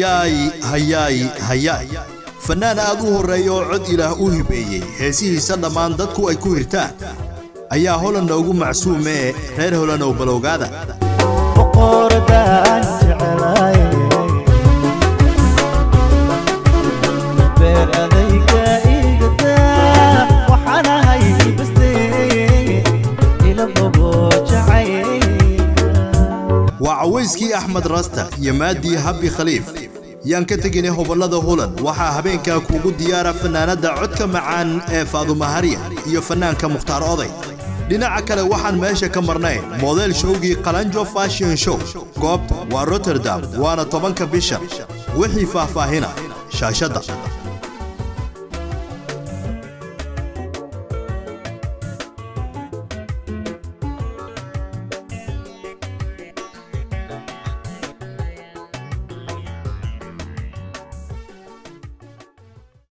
Hayaay, hayaay, hayaay! Fannaan aad u horreeya oo cod Ilaah u hibeeyey, heesihiisa dhammaan dadku ay ku hirtaan ayaa Holan noogu macsuumee. Reer Holanow, balowgaada. Boqoradaan jecelaay, beer adayga igadaa, waxaan ahay basteeye, ila bogo jacayga. Waa cawayskii Axmed Rasta iyo Maadii Habi Khaliif. Yaan ka teginay hobollada Holan, waxaa habeenkaa kuugu diyaara fannaanadda codka macaan ee Faaduma Harya iyo fannaanka Mukhtaar Oday. Dhinaca kale, waxaan meesha ka marnayn model showgii Qalanjo Fashion Show. Goobta waa Rotterdam, waana 10-ka bisha. Wixii faahfaahina shaashadda.